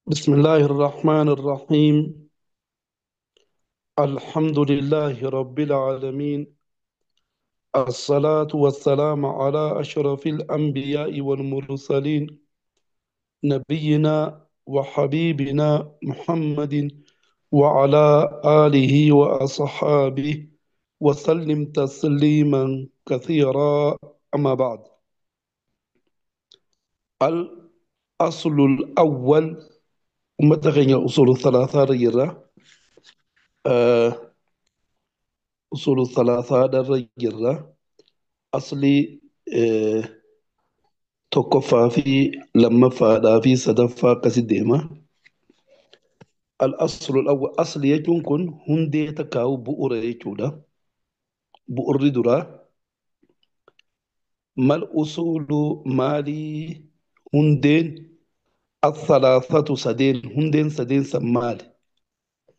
بسم الله الرحمن الرحيم. الحمد لله رب العالمين، الصلاة والسلام على أشرف الأنبياء والمرسلين، نبينا وحبيبنا محمد وعلى آله وأصحابه وسلم تسليما كثيرا. أما بعد، الأصل الأول أمة أصول الثلاثة رجرة، أصول الثلاثة رجرة أصلي tokkoffaa fi lammaffaadhaa fi sadaffaa akkasi deema. Al-aslu al-awwal, asli jechuun kun hundee takkaa'u bu'uura jechuudha. Bu'urri duraa mal usuulu maalii hundeen al-thalathatu sadeen, hundeen sadeen san maali?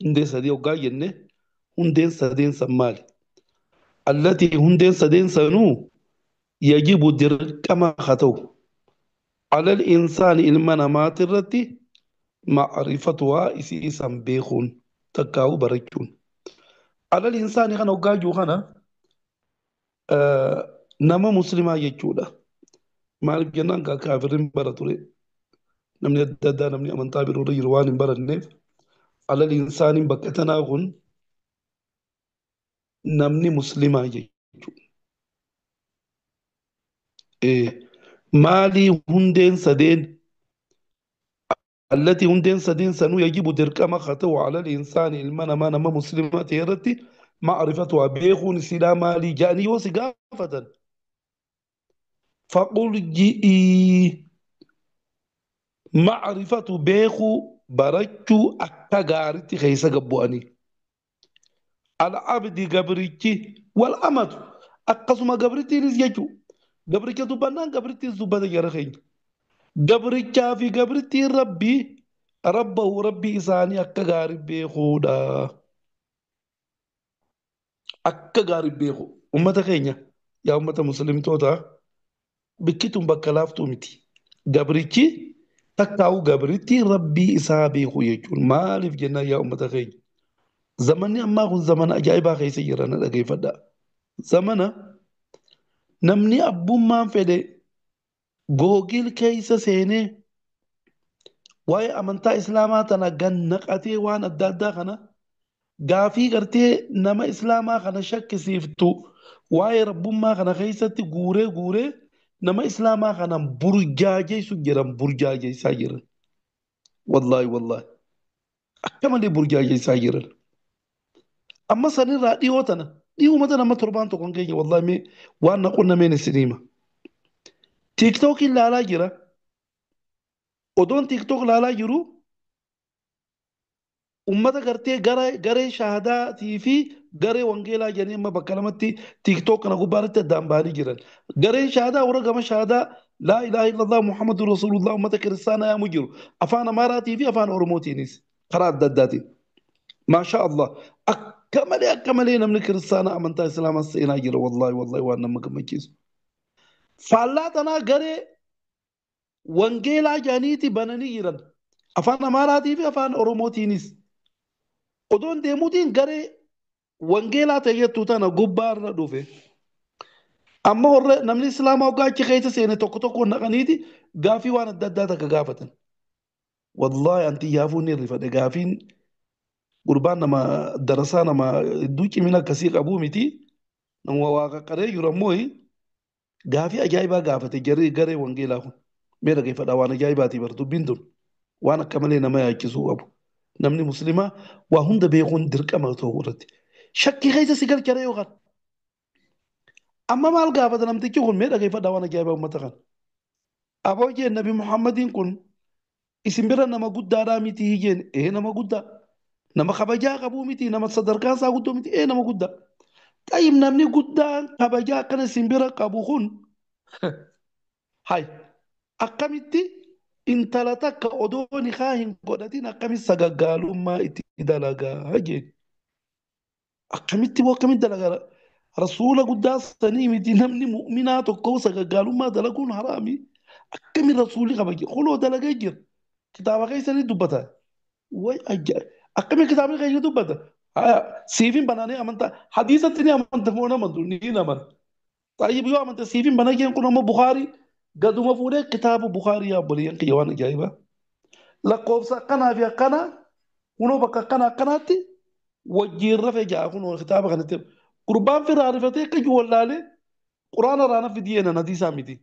Hundee sadii hoggaa jenne hundeen sadeen san maali? Allatii hundeen sadeen sanuu yajibu dirqama haa ta'u alal insaani ilma namaati irratti ma'rifatuhaa isii san beekuun takkaa'u barachuun. Alal insaani kana hoggaa jiru kana nama muslimaa jechuudha. Maaliif jennaan kaafirri hin bara ture. Namni adda addaa namni amantaa biroo irra jiru waan hin baranneef alal insaaniin bakka tanaa kun namni muslimaa jechuudha. Maalii hundeen sadeen التي hundeen sadeen sanuu yajibu dirqama haa ta'u alal insaani ilma namaa nama muslimaa ta'e irratti ma'rifatuhaa beekuun isiidhaa maalii jedhanii yoo si gaafatan faqul ji'ii ma'rifatu beekuu barachuu akka gaariitti keessa gabbu'anii al-abdi gabrichi wal amatu akkasuma gabrittiinis jechuudha. Gabricha dubbannaan gabrittiinis dubbata jara keenya. Gabrichaa fi gabrittiin rabbii rabbahu rabbii isaanii akka gaarii beekuudha. Akka gaarii beeku. Uummata keenya yaa uummata muslimtoota bikkituun bakka laaftuu miti. Gabrichi takkaa'u gabrittiin rabbii isaa beeku jechuun maaliif jennaan yaa uummata keenya. Zamanni ammaa kun zamana ajaa'ibaa keessa jira na dhageeffadhaa. Zamana namni abbummaan fedhe Googil keessa seenee waa'ee amantaa islaamaa tana gannaqatee waan adda addaa kana gaafii gartee nama islaamaa kana shakkisiiftu waa'ee rabbummaa kana keessatti guuree guuree nama islaamaa kana burjaajeessu jiran burjaajeessaa jiran. Wallaahi wallaahi akka malee burjaajeessaa jiran. Amma sanirraa dhiyoo tana dhiyuma tana amma torbaan tokkoon keenya wallaahi mee waan na qunnameen isin hima. Tiiktookiin laalaa jira. Odoon tiiktook laalaa jiru ummata gartee garee shahaadaatii fi garee wangeelaa jedhanii amma bakka lamatti tiiktook kana gubbaarratti addaan bahanii jiran. Gareen shahaadaa warra gama shahaadaa laa ilaaha illallah Muhammadu Rasuulullah ummata kiristaanaa yaamu jiru. Afaan Amaaraatii fi afaan Oromootiinis karaa adda addaatiin. Maashaa Allah. Akka malee akka malee namni kiristaanaa amantaa islaamaa seenaa jira wallaahi wallaahi waan nama gammachiisu. Faallaa tanaa garee wangeelaa jedhaniiti bananii jiran. Afaan Amaaraatii fi afaan Oromootiinis. Odoon deemuutiin garee wangeelaa ta'e jettu tana gubbaarra dhufe. Amma warra namni islaamaa hoggaa achi keessa seene tokko tokko naqaniiti gaafii waan adda addaa takka gaafatan. Wallaahi anti yaafuu ni rifadhe gaafiin gurbaan nama darasaa nama hedduu cimina akkasii qabuu miti. Nama waa qaqqaree jiru ammoo gaafii ajaa'ibaa gaafate garee wangeelaa kun. Mee dhageeffadhaa waan ajaa'ibaati bar dubbiin tun waan akka malee nama yaachisuu qabu. Namni muslimaa waa hunda beekuun dirqama ta'uu irratti. Shakkii keessa si galchare yookaan. Amma maal gaafata namtichi kun mee dhageeffadhaa waan ajaa'ibaa uummata kana. Aboo jeen Nabi Muhammadiin kun isin bira nama guddaadhaa miti jeen ee nama guddaa. Nama kabajaa qabuu miti nama sadarkaan isaa guddoo miti ee nama guddaa. Xayyib namni guddaan kabajaa akkana isin bira qabu kun hay akkamitti intala takka odoo nikaa hin godhatin akkamitti sagaggaalummaa itti dalagaa jeen. Akkamitti moo akkamitti dalagaa rasuula guddaa sanii miti namni mu'minaa tokko sagaggaalummaa dalaguun haraami. Akkami rasuulli kabaje kunoo dalagee jira. Kitaaba keessanii dubbata. Way ajaa'iba! Akkamiin kitaabni keenya dubbata? Siifin banaanii amantaa hadiisatti ni amanta moo amantu ni amana. Tayyib yoo amante siifin bana jeen kun ammoo Bukaarii gaduma fuudhee kitaaba Bukaarii yaa obboleeyyan kiyya waan ajaa'ibaa. Lakkoofsa akkanaa fi akkanaa kunoo bakka akkana akkanaatti wajjiin rafe ja'a kunoo kitaaba kanatti. Gurbaan firaa rifatee akka jiru wallaalee quraana irraa na fidiyee nan hadiisaa miti.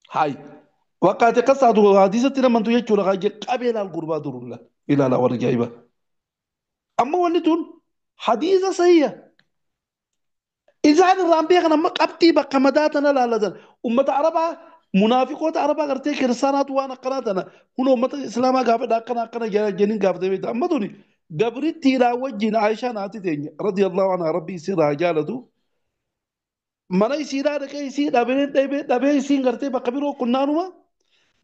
Hayi. Bakka ati akkas taatu hadiisatti namantu jechuudha kaajee qabee ilaal gurbaa durulla ilaala warra ajaa'iba. Amma wanni tun hadiisa sahiha. Isaan irraan beekan amma qabxii bakka madaa tana laallatan. Ummata Arabaa munaafiqoota Arabaa gartee kiristaanaatu waan akkanaa tana kun ummata Islaamaa gaafadha akkana akkana jedhanii gaafatee beekta. Amma tuni gabrittiidhaa wajjin Aayishaa naati teenya radiyallahu anhaa rabbi isirraa jaalatu. Mana isiidhaa dhaqee isii dhabee dhabee dhabee isiin gartee bakka biroo qunnaanuma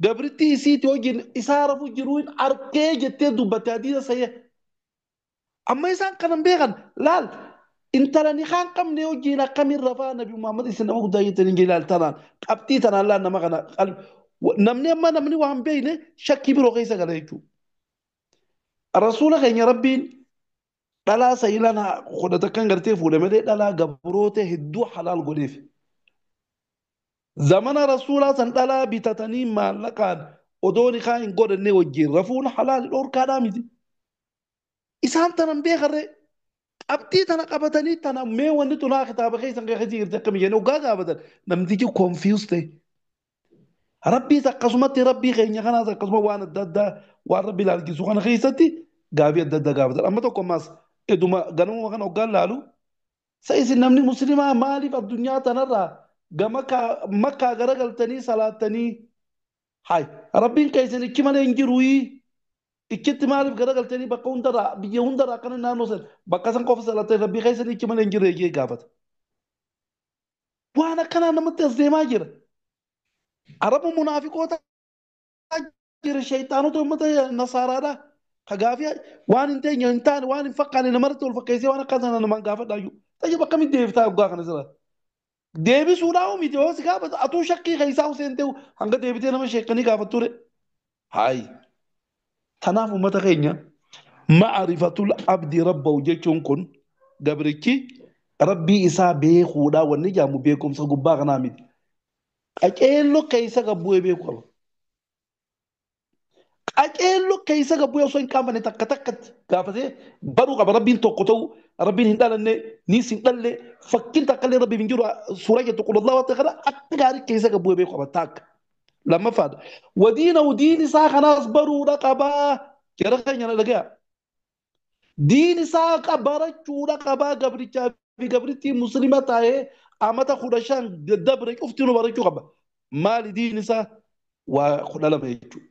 gabrittii isiitti wajjin isaa rafu jiru hin arkee jettee dubbatte hadiisa sahiha. Amma isaan kanan beekan laal intala ni kaan qabne wajjin akkamiin rafaa Nabi Muhammad isin nama guddaa jettanii hin ilaal tanaan qabxii tanaan laal nama kana namni amma namni waan beekne shakkii biroo keessa gala jechuudha. Rasuula keenya Rabbiin dhalaa sayilaan godhata kan gartee fuudhe malee dhalaa gabroota hedduu halaal godheef. Zamana rasuulaa san dhalaa bitatanii maallaqaan odoo nikaa hin godhanne wajjin rafuun halaal dhorkaadhaa miti. Isaan tanan beekarree qabxii tana qabatanii tana mee wanni tunaa kitaaba keessan keessa jirti akkami jennee hoggaa gaafatan namtichi confused ta'e. Rabbiis akkasumatti rabbii keenya kanaas akkasuma waan adda addaa waan rabbi ilaalchisu kana keessatti gaafii adda addaa gaafatan. Amma tokko ammaas eduma ganamuma kana hoggaan laalu sa isin namni muslimaa maaliif addunyaa tanarraa gama makkaa garagaltanii salaattanii hay rabbiin keessan ichi malee hin jiruuyii ichitti maaliif garagaltanii bakka hundarraa biyya hundarraa akkana naannoo san bakka san qofa salaattanii rabbii keessan ichi malee hin jirre jee gaafata. Waan akkanaa namatti as deemaa jira. Araba munaafiqoota jira shayxaanota uummata nasaaraadha. Ka gaafii waan hin teenye hin taane waan hin fakkaanne namarratti ol fakkeessee waan akka sana namaan gaafadhaa jiru. Tayyib akkamitti deebiftaa hoggaa kana sirra? Deebisuudhaa miti yoo si gaafatu atuu shakkii keessaa Huseen ta'u hanga deebitee nama sheekanii gaafatture. Haayi. Tanaaf uummata keenya ma'arifatul abdi rabbahu jechuun kun gabrichi rabbii isaa beekuudhaa wanni jedhamu beekumsa gubbaa kanaa miti. Qaceelloo keessa gabbu'ee beeku qaba. Qaceelloo keessa gabbu'ee osoo hin qaanfanne takka takkatti gaafatee baruu qaba. Rabbiin tokko ta'u rabbiin hin dhalanne niis hin dhalle fakkiin takka illee rabbiin hin jiru suuraa jettu qulqullaa waan ta'e kana akka gaarii keessa gabbu'ee beeku qaba taakka. Lammaffaadha. Wadiina diin isaa kanaas baruudha qabaa. Jara keenya na dhagaya. Diin isaa barachuudha qabaa gabrichaa fi gabrittii muslima taa'ee amata 15 dabre cufti nu barachuu qaba. Maali diin isaa? Waa 12 jechuudha.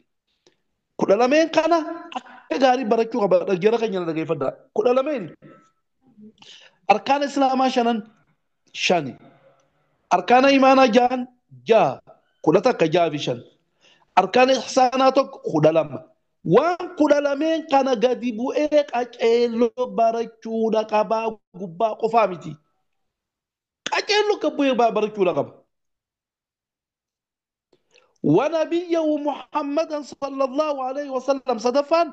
12 kana akka gaarii barachuu qaba. Jara keenya na dhageeffadhaa. 12 arkaana islaamaa 5 5 arkaana imaanaa 6 6 11 6 fi 5 arkaana ihsaanaa 1 12 waan 12 kana gadi bu'ee qaceelloo barachuudha qabaa gubbaa qofaa miti. Qaceelloo gad bu'ee barachuudha qaba. ونبيه محمدا صلى الله عليه وسلم صدفان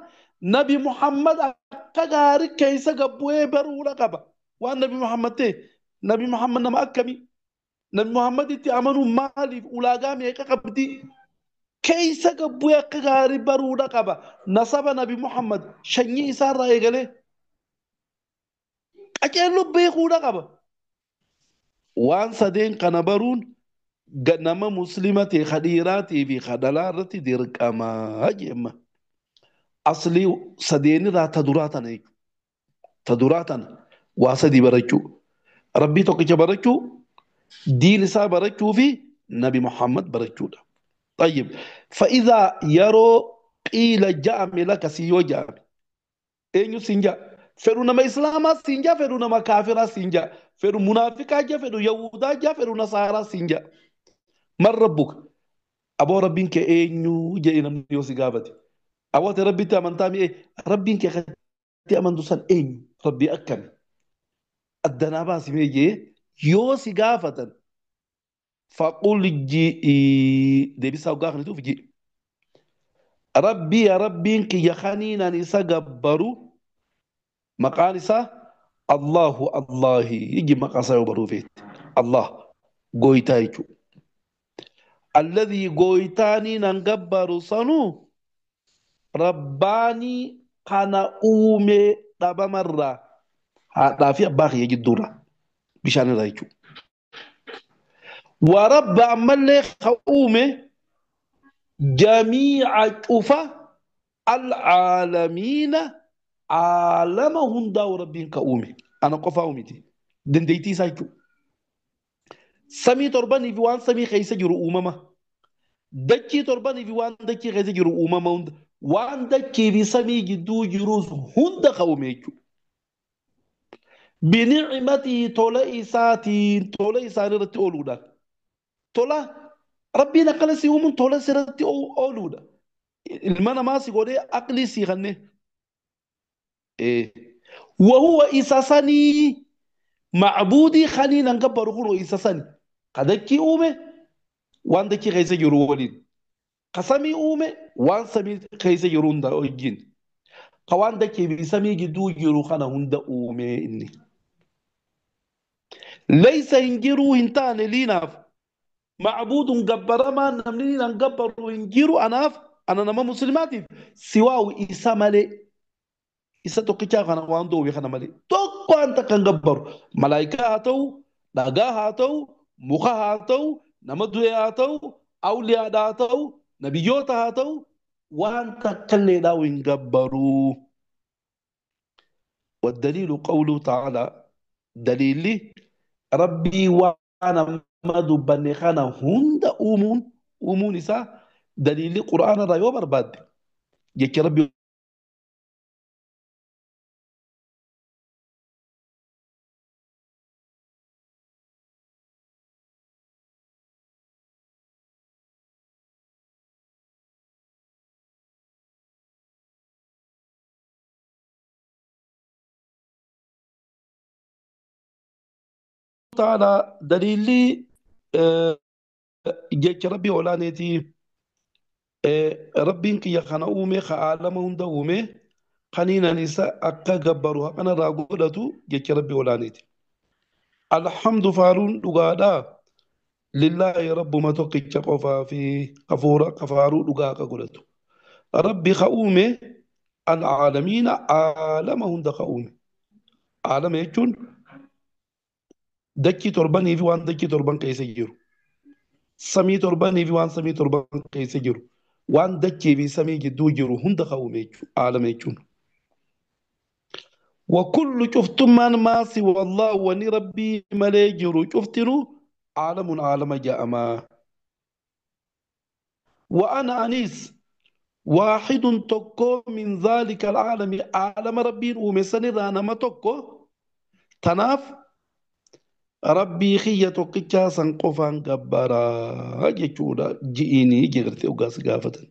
نبي محمد أكغاري كيسا قبوه برو لقبا وان نبي محمد تي نبي محمد نما أكمي نبي محمد تي أمنوا مالي أولاغامي قبدي كيسا قبوه أكغاري برو لقبا نصب نبي محمد شني إسار رأي قالي أكيلو بيخو لقبا وان سدين كنبرون nama muslima ta'e khadiiraatii fi khadalaa irratti dirqamaa jeemma. Aslii sadeenirraa ta duraa tana jechuudha. Ta duraa tana waa sadii barachuu. Rabbii tokkicha barachuu, diin isaa barachuu fi Nabi Muhammad barachuudha. Tayyib. Fa'idaa yeroo qiila ja'ame laka si yoo ja'ame. Eenyu siin ja'a? Fedhu nama Islaamaa siin ja'a, fedhu nama kaafiraa siin ja'a, fedhu munaafiqaa ja'a, fedhu Yahudaa ja'a, fedhu Nasaaraa siin ja'a. Man rabbuka? Aboo rabbiin kee eenyu jedhe namni yoo si gaafate. Aboo ati rabbitti amantaa mi'ee rabbiin kee katti amantu san eenyu? Rabbii akkami? Addanaa baasi mee jee yoo si gaafatan faqul ji'i deebisaa hoggaa kanatuuf ji'i. Rabbii yaa Rabbiin kiyya kaniinaan isa gabbaru maqaan isaa Allahu Allahi iji maqaa isaa yoo baruu feete Allah gooytaa jechuudha. Alladhii gooytaanii nan gabbaru sanuu rabbaanii kana uumee dhabamarraa haadhaa fi abbaa kiyya jidduurraa bishaanirraa jechuudha. Warabba ammallee ka uume jamiica cufa alcaalamiina caalama hundaa'u rabbiin ka uume ana qofaa uumiti dandeettii isaa jechuudha. Samii torbanii fi waan samii keessa jiru uumama. Dachii torbanii fi waan dachii keessa jiru uumama hunda. Waan dachii fi samii gidduu jirus hunda ka uume jechuudha. Binicmatii tola isaatiin tola isaanii irratti ooluudhaan. Tola rabbiin akkana si uumuun tola sirratti ooluudha. Ilma namaa si godhee aqlii si kenne. Wahuwa isa sanii macbuudii kaniin an gabbaru kun isa sani. Ka dachii uume waan dachii keessa jiru waliin. Ka samii uume waan samii keessa jiru hunda wajjin. Ka waan dachii fi samii gidduu jiru kana hunda uume inni. Laysa hin jiruu hin taane liinaaf macbuudun gabbaramaa namni liinaan gabbaru hin jiru anaaf ana nama muslimaatiif siwaawu isa malee isa tokkichaa kana waan dhoowwe kana malee tokko waan takka hin gabbaru malaayikaa haa ta'u dhagaa haa ta'u muka haa ta'u nama du'e haa ta'u awliyaadha haa ta'u nabiyyoota haa ta'u waan takka illee dhaa'u hin gabbaru. والدليل قوله تعالى دليل ربي وانا ما دبني خانا هند أومون أومون إسا دليل قرآن الرأيو برباد يكي ربي تعالى دليلي جيك ربي أولانيتي ربي إنك يا خنا أومي خعالم هند أومي خنينا نساء أكا جبروها أنا راقولتو جيك ربي أولانيتي الحمد فارون لغادا لله رب ما توقي قفا في قفورا قفارو لغا قولتو ربي خؤومي العالمين عالم هند خؤومي عالم يجون dachii torbanii fi waan dachii torban keessa jiru. Samii torbanii fi waan samii torban keessa jiru. Waan dachii fi samii gidduu jiru hunda ka'uume jechuudha. Aalama jechuun. Wakullu cuftummaan maasi wallaahu wani rabbii malee jiru cuftinu caalamun caalama ja'amaa. وأنا أنيس واحد tokko من ذلك العالم عالم ربي uume nama tokko tanaaf Rabbii kiyya tokkichaa san qofaan gabbaraa jechuudha ji'iinii jegartee dhugaas gaafatan.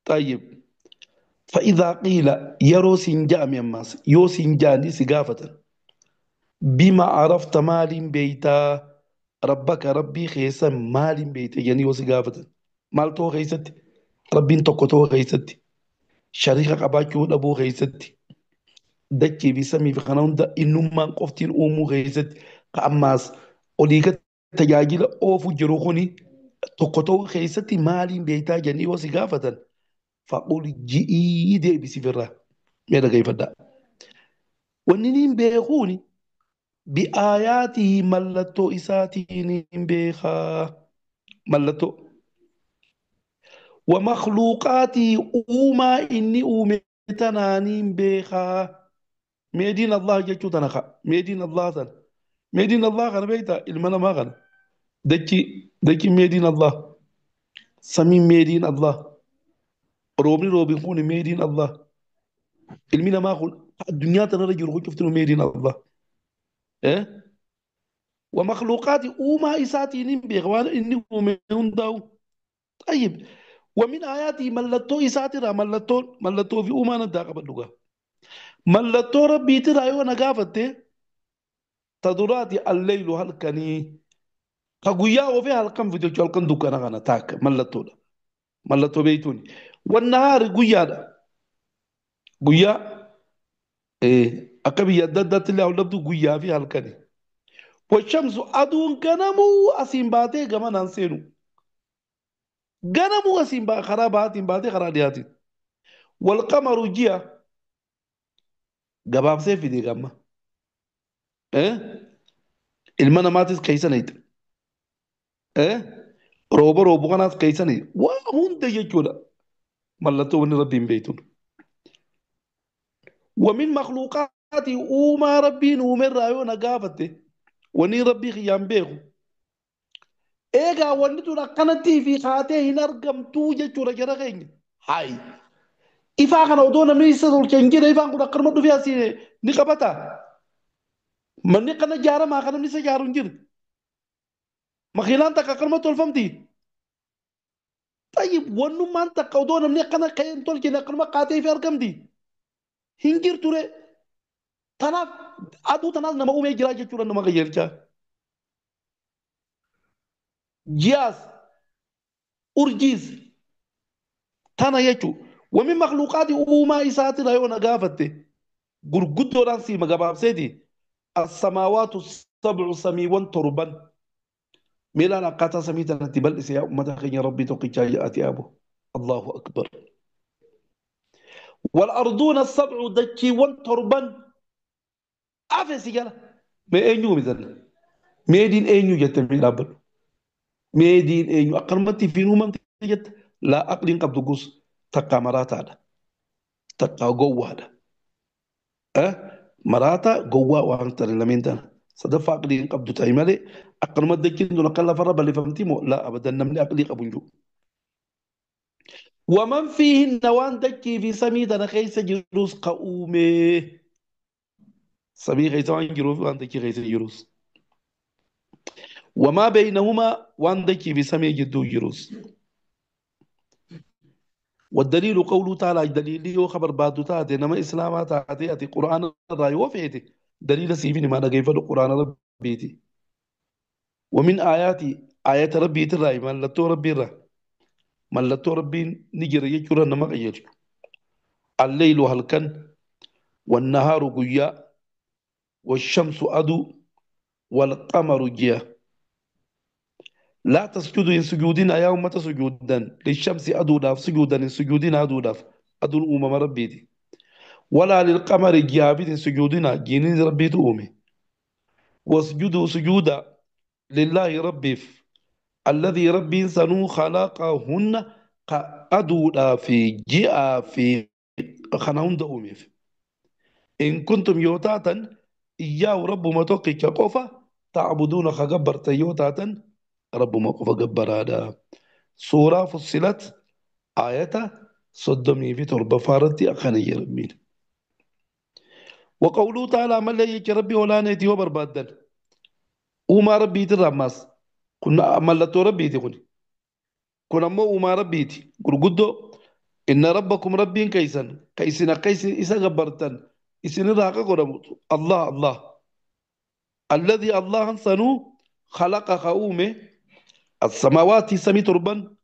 طيب فإذا قيل yeroo siin ja'ame ammaas yoo siin ja'anii si gaafatan بما عرفت maaliin beeytaa rabbaka rabbii keessa maaliin beeyte jedhanii yoo si gaafatan maal ta'uu keessatti rabbiin tokko ta'uu keessatti shariika qabaachuu dhabuu keessatti dachii fi samii fi kana hunda innummaan qoftiin uumuu keessatti ka ammaas olii gad tajaajila oofu jiru kuni tokko ta'uu keessatti maaliin beektaa jedhanii yoo si gaafatan faqul ji'ii deebisiif irraa mee dhaggeeffadhaa. Wanni niin beekuuni bi'aayaatihi mallattoo isaatiin hin beekaa mallattoo. ومخلوقاته uumaa inni uume tanaaniin beekaa. Meediin Allah jechuu tana ka meediin Allah tana meediin Allah kana beektaa ilma namaa kana dachi meediin Allah samiin meediin Allah roobni roobin kun meediin Allah ilmi namaa kun addunyaa tanarra jiru kun cuftinu meediin Allah ومخلوقاته uumaa isaatiin hin beeka waan inni uume hundaa'u طيب ومن آياته mallattoo isaatirraa mallattoo fi uumaan addaa qaban dhugaa. Mallattoo rabbiitirraa yoo na gaafatte ta duraati alleylu halkanii ka guyyaa oofee halkan fidu jechuudha halkan dukkana kana taakka mallattoodha. Mallattoo beeytuuni. Wannahaari guyyaadha. Guyyaa akka biyya adda addaatti illee hawwabdu guyyaa fi halkani. Washamsu aduun ganamuu asiin baatee gamanaan seenu. Ganamuu asiin karaa bahaatiin baatee karaa dhiyaatiin. Walqamaru ji'a gabaabsee fide gamma. Ilma namaatis keessa nayita. Rooba roobu kanaas keessa nayita. Waa hunda jechuudha. Mallattoo wanni rabbiin beeytuun. ومن مخلوقاتي uumaa rabbiin uumerraa yoo na gaafatte wanni rabbii kiyyaan beeku. Eegaa wanni tun akkanattii fi kaatee hin argamtuu jechuudha jara keenya. Hayi. Ifaa kana odoo namni isa tolche hin jirre ifaan kun akkanuma dhufee asii ni qabata. Manni kana ijaaramaa kan namni isa ijaaru hin jiru. Makiinaan takka akkanuma tolfamti. Tayyib wannummaan takka odoo namni akkana ka'ee hin tolchine akkanuma kaatee fi argamti. Hin jirtu ree. Tanaaf aduu tanaas nama uumee jira jechuudha nama qajeelchaa. Ji'aas urjiis tana jechuudha. Wami makhluuqaati uumaa isaatirraa yoo na gaafatte gurguddoodhaan siima gabaabseeti. As-samaawaatu sab'u samiiwwan torban. Miilaan akkaataa samii tanatti bal'ise yaa uummata keenya rabbii tokkichaa jedhati abu. Allahu akbar. Wal-arduuna sab'u dachiiwwan torban afe si jala. Mee eenyu uumisan? Meediin eenyu jette mee dhaabbadhu. Meediin eenyu akkanumatti fiin uumamte jette laa aqliin qabdu gus takkaa maraataadha. Takkaa gowwaadha. Maraataa gowwaa waan ta'e lameen tana. Sadaffaa aqlii hin qabdu ta'e malee akkanuma dachiin tun akka lafarra bal'ifamti moo laa abadan namni aqlii qabu hin jiru. Waman fiihinna waan dachii fi samii tana keessa jirus ka uumee. Samii keessa waan jiruuf waan dachii keessa jirus. Wamaa beeynahumaa waan dachii fi samii jidduu jirus. والدليل قوله تعالى دليل يو خبر بادو تاتي نما إسلاما تاتي أتي قرآن الرأي وفيتي دليل سيفيني ما نقيف القرآن ربيتي. ومن آياتي آيات ربي تراي ما لتو ربي را ما لتو ربي نجري يجرى نما غير الليل هلكن والنهار قيا والشمس أدو والقمر جيا. لا تسجدوا إن سجودنا يا أمة سجودا للشمس أدو داف سجودا إن سجودنا أدو داف أدو الأمم ربيتي. ولا للقمر جيابت سجودنا جينين ربي تؤمي. واسجدوا سجودا لله ربي الذي ربي سنو خلقهن أدو في جاء في خناون دؤمي. إن كنتم يوتاتا إياه رب ما توقي كقفة تعبدون خجبرت يوتاتا رب ما قف جبر هذا. سورة فصلت آية صدمي في تربة فارتي أخني ربين. وقوله تعالى من لا يجي ربي ولا نيتي وبربادل وما ربي ترمس كنا ملتو ربي تكون كنا مو وما ربي تي قدو إن ربكم ربي كيسن كيسنا كيس إسا جبرتن إسن راق قرمت الله الله الذي الله سنو خلق قومه السماوات سمي تربا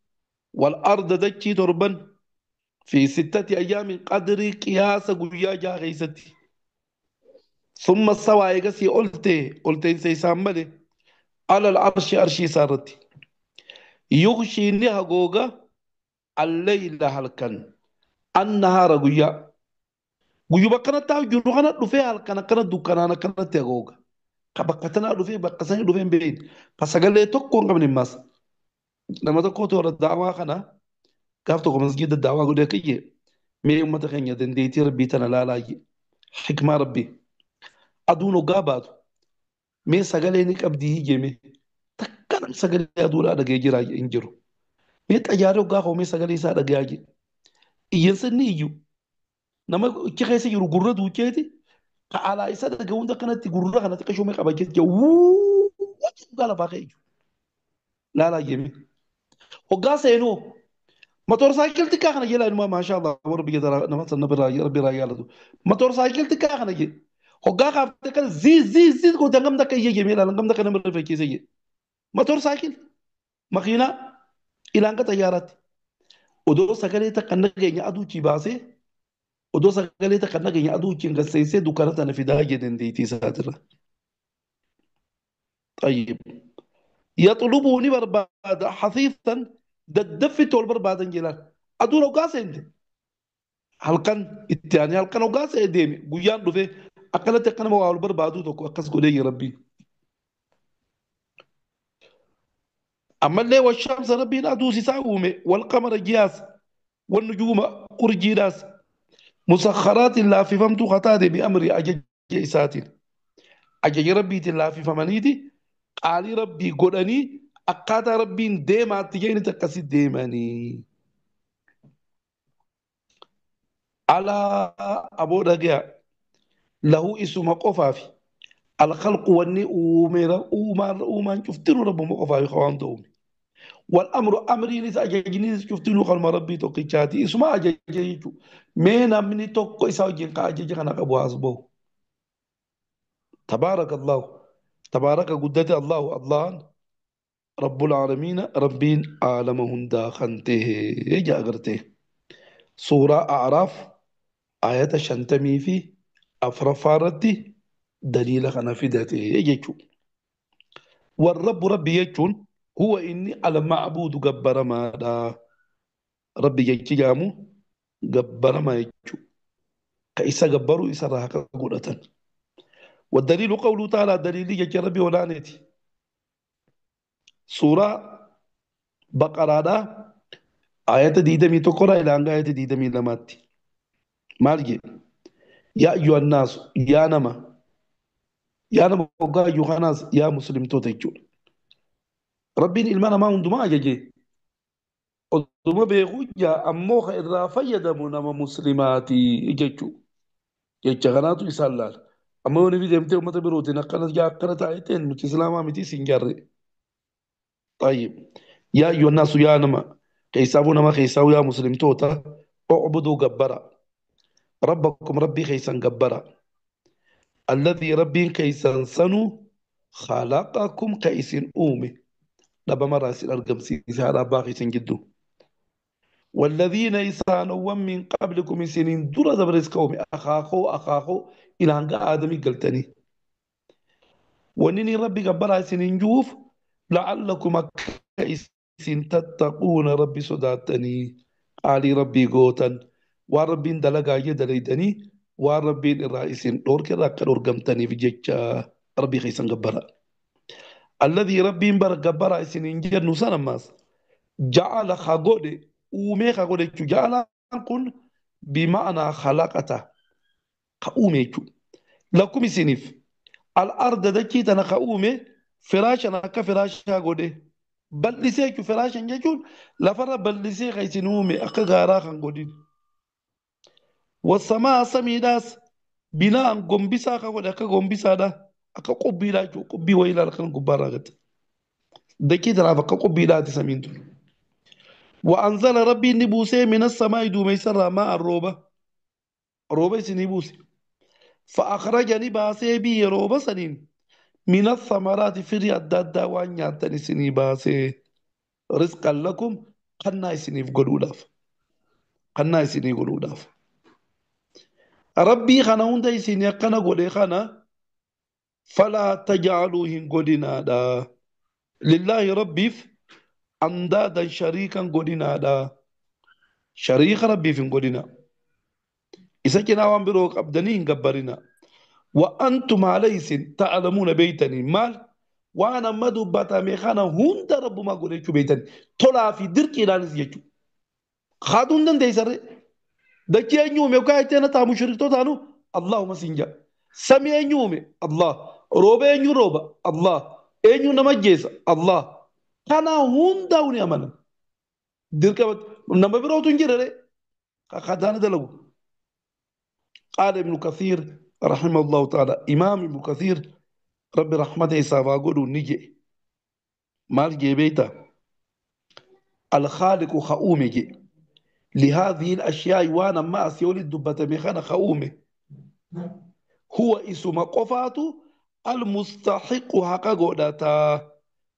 والأرض دكي تربا في 6 أيام قدر قياس قويا جاغيستي. ثم استوى إيجاسي قلت سيسامبلي على العرش أرشي سارتي يغشي نها جوجا الليل هلكن النهار قويا قويا بكنا تاو جروحنا رفيع هلكن كنا دكانا كنا تيجوجا كبكتنا رفيع بكسان رفيع بين فسجل تكون قبل الناس لما تكون تورا الدعوة خنا كافتو مسجد الدعوة قول لك إيه مي أمة خنيا دنديتي ربي تنا لا لا حكمة ربي أدونو قاباتو مي سجلينك أبدي جمي تكلم سجل أدولا دقي جرا إنجرو مي تجارو قاهو مي سجلي سا دقي جي ينسني يجو نما كيسي يرو قرة دوكيتي على إسا دقي وندا كانت قرة كانت كشومي قبجت جو قال باقي لا لا جمي وقاسينو موتور سايكل تكاخنا جي لا ما شاء الله وربي قدر نما سنبر ربي رايالتو موتور سايكل تكاخنا جي هوغا خافتك زي زي زي كو دغم دك يجي ميلا لغم دك نمر في كيسي موتور سايكل ماكينه الى انك طيارات Odoo sagalee takka nageenya aduuchi baasee odoo sagalee takka nageenya aduuchi gasseessee dukkana tana fidaa jee dandeettii isaatirra. طيب يطلبه برباد حثيثا ددفت والبرباد جلال أدو لو قاس أنت halkan itti aanee halkan hoggaa se'e deeme guyyaan dhufe akkanatti akka nama waa ol barbaadu tokko akkas godhee jira rabbiin. Ammallee washamsa rabbiin aduus isaa uume wal qamara ji'aas wal nujuuma urjiidhaas musakharaatiin laaffifamtuu kataate bi'amri ajaja isaatiin. Ajaja rabbiitiin laaffifamaniiti qaalii rabbii godhanii akkaataa rabbiin deemaatti jedhanitti akkasi deemanii. Alaa aboo dhagaya lahu isuma qofaafi alkhalqu wanni uumeera uumaan uumaan cuftinuu rabbuma qofaafi waan ta'uume. والأمر أمري ليس أججني شفتنو قال ما ربي توقيتاتي اسمع أججي مين أمني توك إساو جين أججي أنا أبو أصبو تبارك الله تبارك قدرت الله الله رب العالمين ربين عالمهن داخنته يجا أغرته سورة أعراف آية شنتمي في أفرفارتي دليل أنا في ذاته يجيشو والرب ربي يجون هو إني على معبود جبر ما دا ربي يجي جامو جبر ما يجو كإسا جبروا إسا راك قولة والدليل قوله تعالى دليل يجي ربي ولانتي سورة بقرة دا آية ديدمي تقرأ إلى أن آية ديدمي لماتي مالجي يا أيها الناس يا نما يا نما وقا أيها الناس يا مسلم توتيجون ربين إلمانا ما هندما أججي أدوما بيغوجا أموخ إرا فيدمو نما مسلماتي إججو يجغناتو إسالال أما وني في دمتي ومتا بروتي نقنا جا قنا تايتين متسلاما متي سنجاري طيب يا أيها الناس يا نما كيسابو نما كيساو يا مسلم توتا اعبدوا جبرا ربكم ربي كيسان جبرا الذي ربي كيسان سنو خلقكم كيسن أومي لبما رأس الأرقم سيسارة باقي سنجدو والذين يسانوا من قبلكم سنين درة دبرس قومي أخاخو أخاخو إلى أن آدمي قلتني ونني ربي جبرها سنين جوف لعلكم كيسن تتقون ربي صداتني علي ربي قوتا وربي دلقا يدليدني وربي الرئيس دورك راك أرقمتني في جيتش ربي خيسن جبرها الذي ربي بر جبر سنين جر نسان ماس جعل خجود ومي خجود جعل كن بمعنى خلقته قومي لكم سنيف الأرض دكيت أنا قومي فراشا أنا كفراشا جودي بل لسيك فراشا جون لفر بل لسي خيسنومي أكغارا خنجودي والسماء سميداس بناء قنبسا خجود أكغنبسا ده akka qubbiidhaa jechuudha. Qubbii wayii ilaala kan gubbaarraa gadi. Dachee tanaaf akka qubbiidhaati samiin tun. وأنزل ربي إني بوسي من السماء دوميسرا ماء الروبة روبة إسني بوسي فأخرجني باسي بي روبة سنين من الثمرات فري الدادا وأن يعتني سني باسي رزقا لكم قنا إسني في قلولاف قنا إسني قلولاف ربي خنا هوندا إسني قنا قولي خنا فلا تجعلوهن قدنا دا لله ربي أندادا شريكا قدنا دا شريك ربي في قدنا إذا كنا وان بروك أبدنين قبرنا وأنتم عليس تعلمون بيتني مال وأنا مدو باتامي خانا هوندا رب ما قوليتو بيتني طلع في درك إلى نسيتو خادون دن ديسر دكي أنيومي وكايتنا تامو شريكتو تانو اللهم سنجا سمي أنيومي الله روبا أنيو روبا الله أنيو نمجيس الله كان هوندا وني أمانا درك نما بروتو نجرر خدانا دلو قال ابن كثير رحمه الله تعالى إمام ابن كثير رب رحمته سافاقولو نجي مال جيبيتا الخالق خؤومي جي لهذه الأشياء وانا ما أسيولي الدبة ميخانا خؤومي هو اسم قفاتو المستحق حق قدتا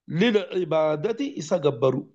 للعبادة إسا جبرو